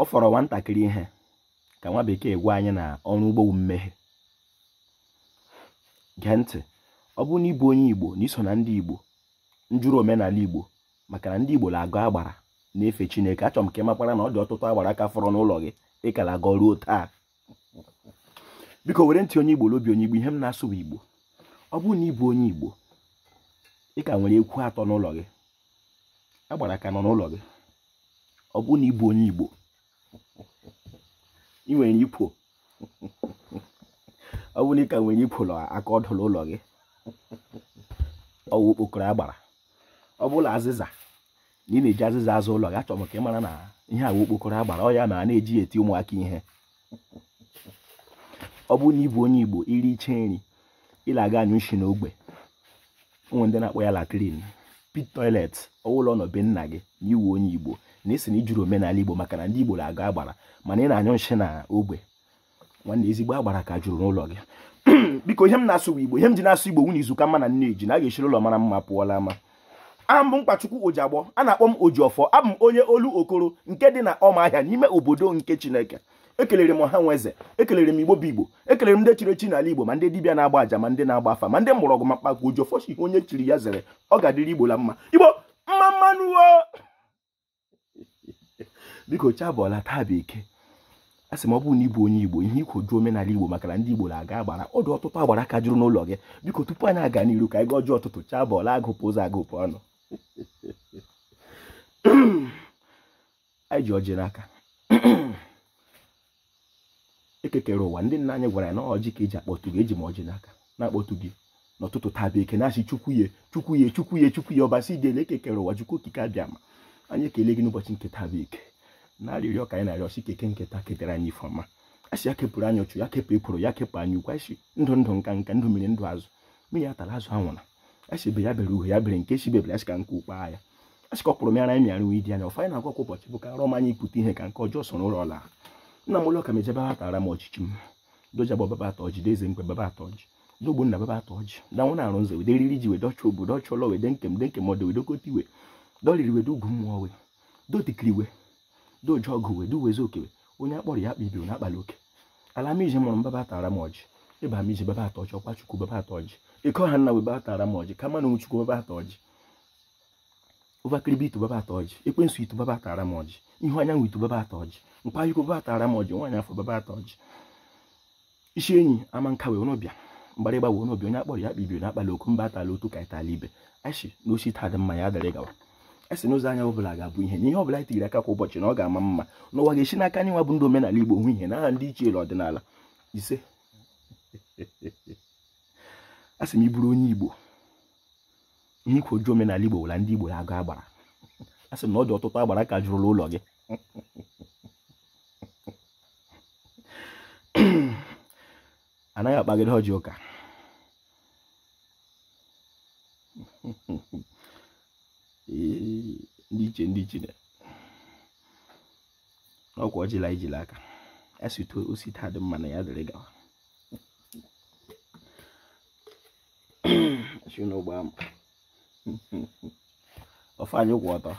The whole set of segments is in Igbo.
Ọ fọrọ nwatakịrị ihe ka nwa bekee gwa anyị na ọrụ ugbo bụ mmehie. Gee ntị, ọ bụrụ na ịbụ onye Igbo na iso na ndị Igbo njụrụ omenala Igbo, maka na ndị Igbo na-agụ agbara na-efe Chineke, achọrọ m ka ị makwara na ọ dị ọtụtụ agbara aka fọrọ n'ụlọ gị ịkara agọ ruo taa. Biko were ntị onye Igbo n'obi onye Igbo, ihe m na-asụ bụ Igbo. Ọ bụrụ na ịbụ onye Igbo, ị ka nwere ekwu atọ n'ụlọ gị, agbara aka nọ n'ụlọ gị. Ọ bụrụ na ịbụ onye Igbo, ị nwere ikwo. Ọ bụrụ na ị ka nwere ikwo na aka ọdụ n'ụlọ gị, ọ wụ okpokoro agbara. Ọ bụrụ azịza na ị na-eji azịza azụ ụlọ gị, achọrọ m ka ị mara na ihe a wụ okpokoro agbara, ọ ya ma a na-eji eti ụmụaka ihe. Ọ bụrụ na ị bụ onye Igbo, iri iche nri, ị na-aga anyụ nshi n'ogbe, ụmụ ndị na-akpọ ya latrin, pit toilet, ọwụlọ nọ be nna gị na iwu onye Igbo na esi na ijuru omenala Igbo maka na ndị Igbo na-aga agbara, mana ị na-anyụ nshi na ogbe, nwanne ezigbo agbara ka juru n'ụlọ gị. Biko ihe m na-asụ bụ Igbo, ihe m ji na-asụ Igbo nwunye izu ka mma na nne eji na a ga-echiri ụlọ mara mma pụọla ama. Aha m bụ Mkpachukwu Ojiagbọ, a na-akpọ m Ojiọfọ, abụ m onye olu Okoro nke dị na Ọmahịa n'ime obodo nke Chineke. Ekelere m ọha nwe eze, ekelere m Igbo bụ Igbo, ekelere m ndị chiri echi n'ala Igbo, ma ndị dibịa na-agba àjà, ma ndị na-agba afa, ma ndị mgbọrọgwụ, ma mkpakwu. Ojiọfọ si ihe onye chiri ya zere, ọ ga-adịrị Igbo la mma. Igbo mma mmanụ o. Biko chabọla taa bụ eke. A sị m ọ bụrụ na ịbụ onye Igbo, ihe ikwo jụọ omenala Igbo maka na ndị Igbo na-aga agbara, ọ dị ọtụtụ agbara ka juru n'ụlọ gị. Biko tupu anyị aga n'iru ka anyị gaa ọjọọ ọtụtụ, chabọla agụpụ ụzọ agụpụ ọnụ. Anyị ji ọjị n'aka. Ekekere ụwa, ndị nna anyị gwara ya na ọjị ka eji akpọtụ gị, eji m ọjị n'aka na-akpọtụ gị n'ụtụtụ taa bụ eke, na-asị Chukwu ye, Chukwu ye, Chukwu ye, Chukwu ye, ọbasi dịele, ekekere ụwa, Chukwu okike abịa ma anyị ekele gị n'ụbọchị nke taa bụ eke. Na arịrịọ ka anyị na-arịọ sị keke nketa ketara anyị ife ọma. Asị ya kepụrụ anyị ọchụ, ya kepụ ekworo, ya kepụ anyị ukwu, asị ndụ ndụ nka nka, ndụ mmiri ndụ azụ, mmiri atala azụ anwụna, asị ebe ya bere uhe ya bere nke si bebere, asị ka nke ukpa ya, asị ka ọ kpụrụ mịara anyị mịara nwe ịdị anya. Ọfọ anyị na-agwa kwa ụbọchị bụ ka arọ m anyị pụta ihe ka nke ọjọọ soro ụlọ ọla. Nna m ụlọ ka m ejebe atara m ọchịchị m dojabọ baba atọ ọjị, deze mkpe baba atọ ọjị, dogbo nna baba atọ ọjị, danwụ na-arụ nze wede riri ji wede ọchụ obodo ọchụ ụlọ wede nkem de nkem ọdụ wede okoti we dọriri wede ugwu mmụọ we dotikiri we doji ọgụ wede uwezi okewe onye akpọrọ ya akpa ibe na akpala oke. Ala m ije mụrụ m baba atara m ọjị, ịba m ije baba atọ ọjị, ọkwa Chukwu baba atọ ọjị, eke ọha nna webe atara m ọjị, kama na Chukwu baba atọ ọjị, ụvakịrịbi itu baba atọ ọjị, ekwensu itu baba atara m ọjị, ihu anyanwụ itu baba atọ ọjị, mkpayukwu baba atara m ọjị, nwaanyị afọ baba atọ ọjị, isi enyi ama nka wee n'ọbịa mgbarịgba wee n'ọbịa, onye akpọrọ ya akpa ibe na akpala oku mba atala otu ka ịtala ibe. Asị na osi taa dị mma ya dịrị gawa. Asị n'ụzọ anya ọbụla ga-abụ ihe na ihe ọbụla anyị tinyere aka kwa ụbọchị na ọ ga-ama mma n'ụwa ga-esi n'aka anyị nwa bụ ndị omenala Igbo hụ ihe n'aha ndị ichie ọdịnala ise. Asị m ịbụrụ onye Igbo, ihe ikwo jụọ omenala Igbo wụla ndị Igbo na-agụ agbara. Asị m na ọ dị ọtụtụ agbara ka jụrụla ụlọ gị. Anaghị akpagide ọjị ụka. Ndị iche ndị iche n'ọkwa ọjịla ijila aka. Asị osi taa dị mma na ya dịrị gawa. Asị n'ụgbọ ama ọfọ anyị kwụ ọtọ.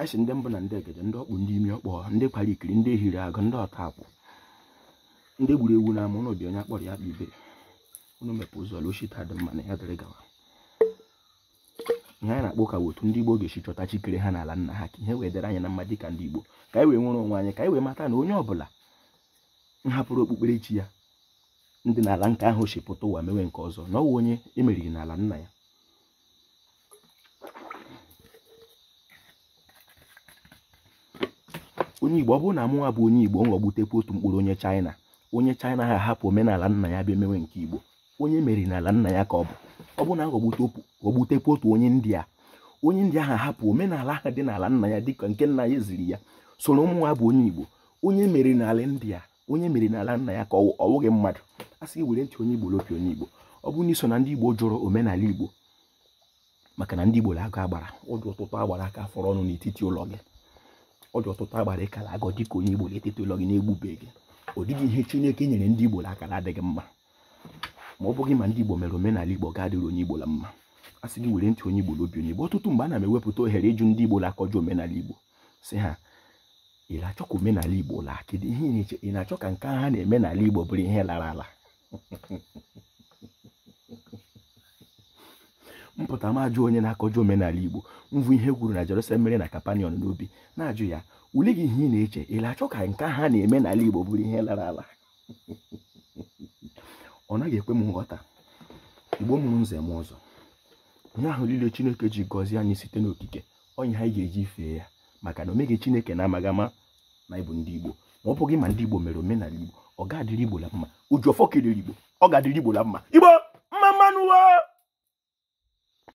Asị ndị mbụ na ndị egede, ndị ọkpụ, ndị imi ọkpọ, ndị kwara ikiri, ndị ehiri agụ, ndị ọta akwụ, ndị gburu ewu na ama ụnụ dị onye akpọrọ ya akpa ibe. Unu mepe ụzọ osi taa dị mma na ya dịrị gawa. Ihe anyị na-akpọ ka otu ndị Igbo ga-esi chọta chikere ha n'ala nna ha ka ihe wee dịrị anyị na mma dịka ndị Igbo, ka anyị wee nwere onwe anyị, ka anyị wee mata na onye ọbụla nhapụrụ okpukperechi ya ndị n'ala nke ahụ si pụta ụwa mewe nke ọzọ, na ọ wụ onye emeriri n'ala nna ya. Onye Igbo, ọ bụrụ na mụnwa bụ onye Igbo nghọgbutekwa otu mkpụrụ onye China, onye China ha ahapụ omenala nna ya bịa emewe nke Igbo, onye meriri n'ala nna ya ka ọ bụ. Ọ bụrụ na ghọgbutekwa otu onye India, onye India ahụ ahapụ omenala ahụ dị n'ala nna ya dịka nke nna ya ziri ya, soro ụmụnwa bụ onye Igbo, onye meriri n'ala India, onye meriri n'ala nna ya ka ọ wụghị mmadụ. A sị were ntị onye Igbo lopi onye Igbo. Ọ bụrụ na iso na ndị Igbo jụrụ omenala Igbo maka na ndị Igbo na-agụ agbara, ọ dị ọtụtụ agbara aka fọrọ ọnụ n'etiti ụlọ gị, ọ dị ọtụtụ agbara ịkara agọ dịka onye Igbo n'etiti ụlọ gị na-egbubeghị gị. Ọ dịghị ihe Chineke nyere ndị Igbo n'aka na-adịghị mma, ma ọ bụghị ma ndị Igbo mere omenala Igbo ga-adịrị onye Igbo la mma. A sị gị were ntị onye Igbo n'obi onye Igbo. Ọtụtụ mgbe ana m ewepụta ohere ịjụ ndị Igbo na-akọjọ omenala Igbo, sị ha, ị na-achọ ka omenala Igbo laa? Kedu ihe ị na-eche? Ị na-achọ ka nke ha na-eme n'ala Igbo bụrụ ihe lara ala? Mpụta m ajụ onye na-akọjọ omenala Igbo, mvụ ihe kwuru na Jerusalem mere na Kapaniọn n'obi, na-ajụ ya, ule gị ihe ị na-eche? Ị na-achọ ka nke ha na-eme n'ala Igbo bụrụ ihe lara ala? Ọ naghị ekwe m nghọta. Igbo mụrụ nze m ọzọ, onye ahụ niile Chineke ji gọzie anyị site n'okike, onye anyị ga-eji fee ya, maka na omeghị Chineke na-amaghị ama na ịbụ ndị Igbo. Ma ọ bụghị ma ndị Igbo mere omenala Igbo, ọ ga-adịrị Igbo la mma. Uju ọfọ kelere Igbo, ọ ga-adịrị Igbo la mma. Igbo!